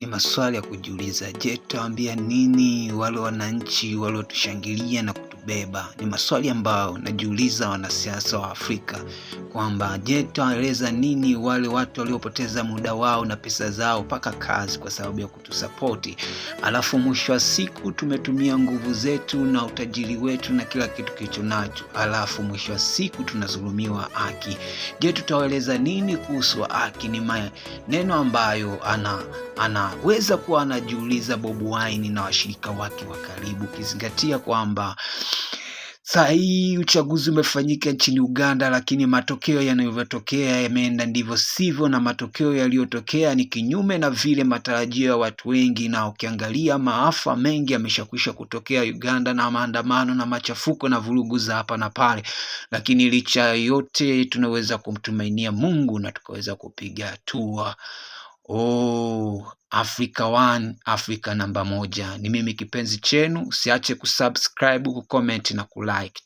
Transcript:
Ni maswali ya kujiuliza. Je, tutawaambia nini wale wananchi waliotushangilia na kutubeba? Ni maswali ambayo najiuliza wanasiasa wa Afrika kwamba je, tutawaeleza nini wale watu waliopoteza muda wao na pesa zao mpaka kazi kwa sababu ya kutusapoti, alafu mwisho wa siku tumetumia nguvu zetu na utajiri wetu na kila kitu kilicho nacho, alafu mwisho wa siku tunadhulumiwa haki. Je, tutawaeleza nini kuhusu haki? Ni maneno ambayo anaweza kuwa anajiuliza Bobi Wine na washirika wake wa karibu, ukizingatia kwamba saa hii uchaguzi umefanyika nchini Uganda, lakini matokeo yanavyotokea yameenda ndivyo sivyo, na matokeo yaliyotokea ni kinyume na vile matarajio ya watu wengi, na ukiangalia maafa mengi yameshakwisha kutokea Uganda na maandamano na machafuko na vurugu za hapa na pale, lakini licha ya yote tunaweza kumtumainia Mungu na tukaweza kupiga hatua. Oh, Africa One, Afrika namba moja. Ni mimi kipenzi chenu, usiache kusubscribe, kucomment na kulike.